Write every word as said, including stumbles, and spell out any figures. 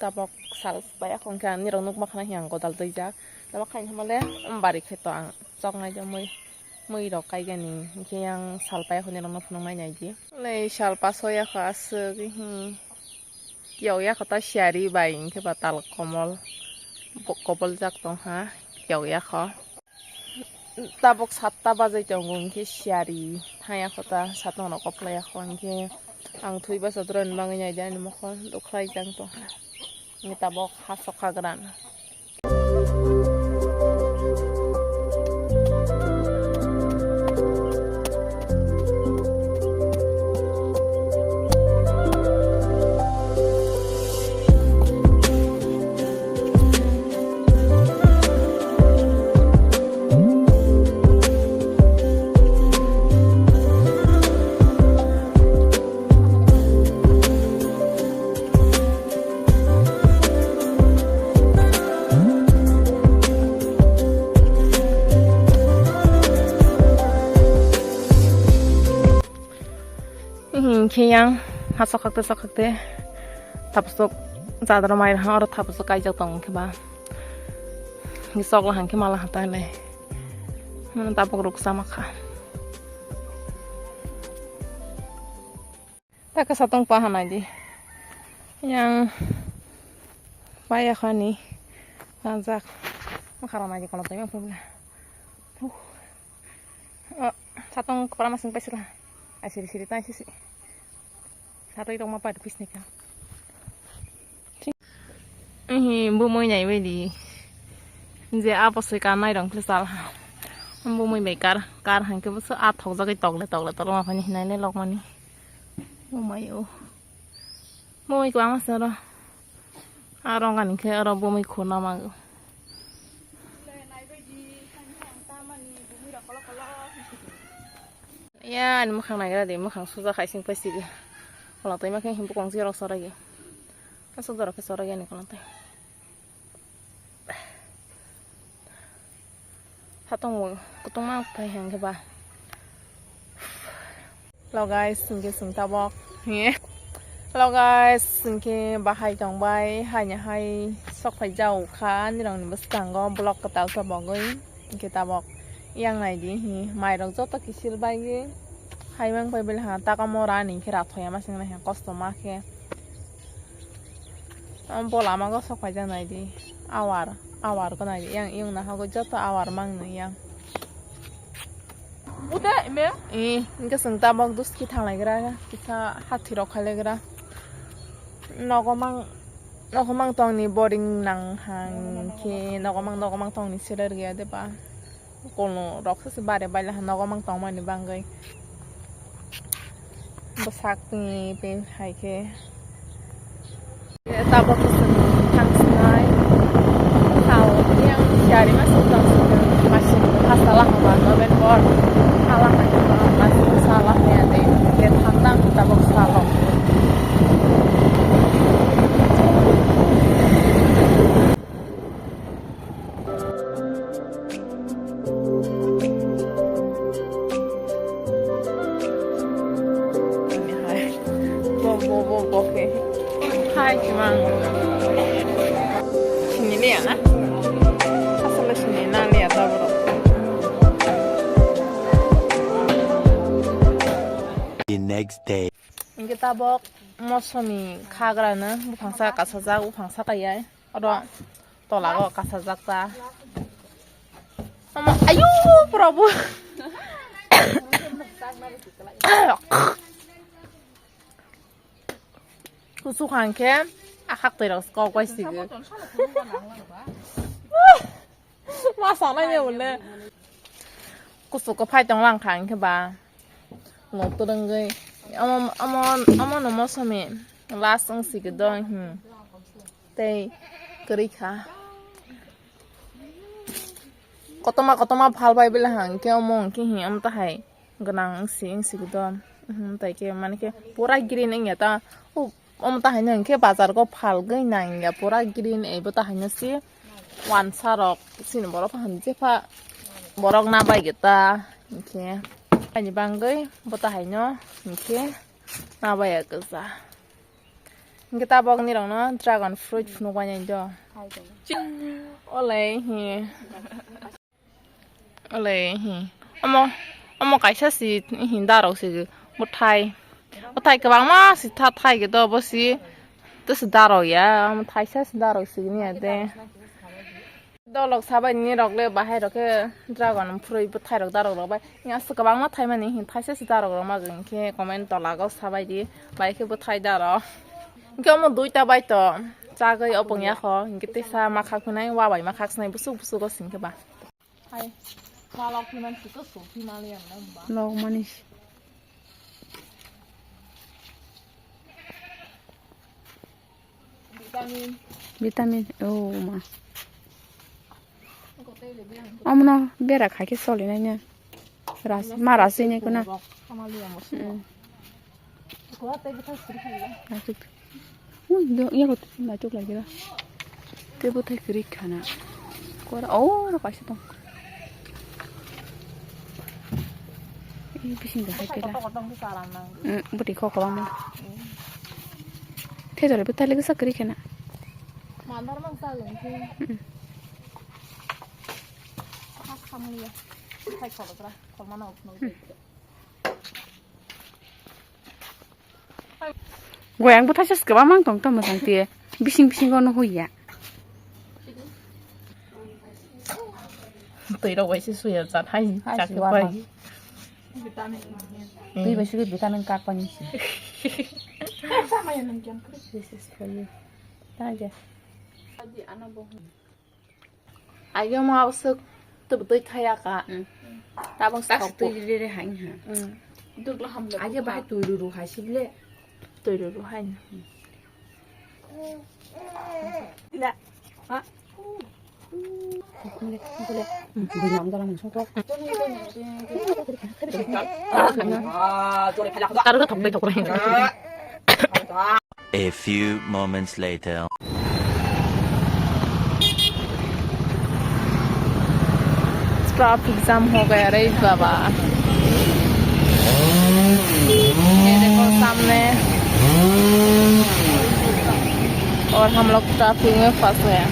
Tabok sal pai akhong khe ang nirok nukma khana hiya ang godal twijak. Tabok khaini hamale bari khe to ang choknai ja mui, mui rok kaigani hinkhe yang sal pai akhong nirok no phunuknai naidi. Lei sal paso yakho aswk hi kiyok yakho ta siyari bai hinkhe ba tal komol bo-, kobol jak tongkha kiyok yakho. Tabok satta bajai tongo, hinkhe siyari thangya kho ta, satung rok koplai ya kho, hinkhe ang thwi basa doro ni bagwi nai di ani mokol, dukhlai jang tongkha. Hinkhe tabok ha sokha gran. Hinkhe yang ha sokhakte sokhakte tapusuk chadra mai ha oro tapusuk kaijak tong khe ba. Sok la hangkhe mala hata le. Mano tabuk ruk sama kha. Taka satong pa hanai di. Yang paya khani. Kanjak. Makhara nai di kono tengah pula. Huh. Oh, satong kepala masing paisila. Ai siri siri tai sisi. Sarui rok ma pai pisni ka. Ehe, bumui nai bai di. Je apo se ka nai rong kle sal ha. Bumui bai kar, kar hangke bo so a thok jagui tokle tokle tokle ma phani hinai le lok mani. Oh my oh. Bumui kwang ma sero. A rong ani khe oro bumui khuna mago. Ya, ani mwkhang naigra di, mwkhang suja khai sing pai sigi. Kola twi ma khe himpu kong si rok sorai ya. Asuk dorok khe sorai ya ni kola twi. Satong bo kutungma phai hang khe ba. Hello guys, hinkhe chwng tabok. Hello guys, hinkhe bahai tongbai, haini hai sok phai jao kha, nirokni bwskango vlog kwtal tabogwi. Hinkhe tabok yang nai di hi, mairok joto kisil bai gwi hai mang pai bele ha, taka mora ani khe rathoi ama sing nai ha, kosto ma khe. Bo lama go sok phai jak nai di, awar, awar go nai di, yang yung na hago joto awar mang nai yang. Ute ime? Eh, hinkhe chwng tabok duski thanglai gra, kisa hathi rok khailai gra. Nogo mang, nogo mang tongni boring nang hang khe, nogo mang, nogo mang tongni seler gaya de ba. Kono rok se bare baila ha nogo mang tongmani bangwi. Bwsakni pe hai khe. Tabok kwchwng thang sinai. Sao yang siyari ma sung tang sung masing hasta lang ma November. Hala hai ma masing sala ya de. Ye thang tang tabok salo. Bo, bo, bo, bo khe. Hai, kimang. Sini liya na? Asal sini na liya ta borok. The next day. Hinkhe tabok mosomi khagra no buphang sa kasajak, buphang sa kaya. Oro tola go kasajak ta. Ama, ayo, Prabhu. Kusu khang khe akhak twi rok kok bai sigi. Ma sanai ne mole. Kusu ko phai tong lang khang khe ba. Nok twrwngwi omo, omo, omo no mosomi last wng si khe dong, hmm. Tei kwrwi kha. Kotorma, kotorma phal pai bele hang khe omo hwn khe hi omo tahai gwnang wng si, wng si khe dong, hmm, tai khe mani khe pura green wng ya ta. Omo tahaino hinkhe bazar go phalgwi nangya pura green ebo tahaino se wansa rok chini borok pha hinwi jepha borok nabaigeta hinkhe ani bangwi bo tahaino hinkhe nabaiya kwsa. Hwnkhe tabok nirokno dragon fruit phunuk bai nai do. Olei hi. Olei hi. Omo, omo kaisa si hi darok si bwthai. Bwthai kwbangma si tha thai khe do bo si. Tei si darok ya. Omo thaisa si darok si ni ya de. Dolok sabai ni rok le bahai rok khe dragon phurui bwthai rok darok rok bai. Aswk kwbangma thaimani hin thaisa se darok rok ma hwnkhe comment tola o sabai di bai khe bwthai darok. Hwnkhe omo duita bai to chagwi opong ya kho hwnkhe tesa ma khak hwnai wa bai ma khak snai busuk busuk o singkhe ba. Hai. Ma lok phiman sito so phiman le yang na ba. Lok mani. Vitamin. Vitamin. Oh, ma. Omono bera khai khe solinai no. Ras, ma ras ini kuna. Hamali yang musuh. Hmm. Kuat tapi kita sering kali ya. Achuk. Ui, do, iya kok, na chuk lagi lah. Tei bwthai kwrwi khana. Kora, oh, oro kaisa tong. Ei, bising da hai kela. Kotor kotor khe chalang nang. Mm, bwtwi kho kwbangma. Mm. Thejole bwthai le kisa kwrwi khana. Mandar mang chalang khe. Mm. Khas khamliya. Thai kholo tra, kholma na ukno. Mm. Goyang bwthaisa kwbangma wng tong tamo jang twi bising bisingo no huya. Twi rok bai se suya jat hai. Hai chak se bai. Twi bai se vitamin kak pani se. This is for you. Thank you. Ayo ma usuk tu betul thaya ka. Hmm. Tabang tak stok tu rere hai ha. Hmm. Duk la ham la. Ayo bahai tu ruru hai sibile. Tu ruru hai. La. Ha. Bule, bule. Hmm, bule am dalam stok. Taruh ke thok, thok. A few moments later. Traffic jam हो गया रे बाबा। ये देखो सामने, और हम लोग ट्रैफिक में फंस गए।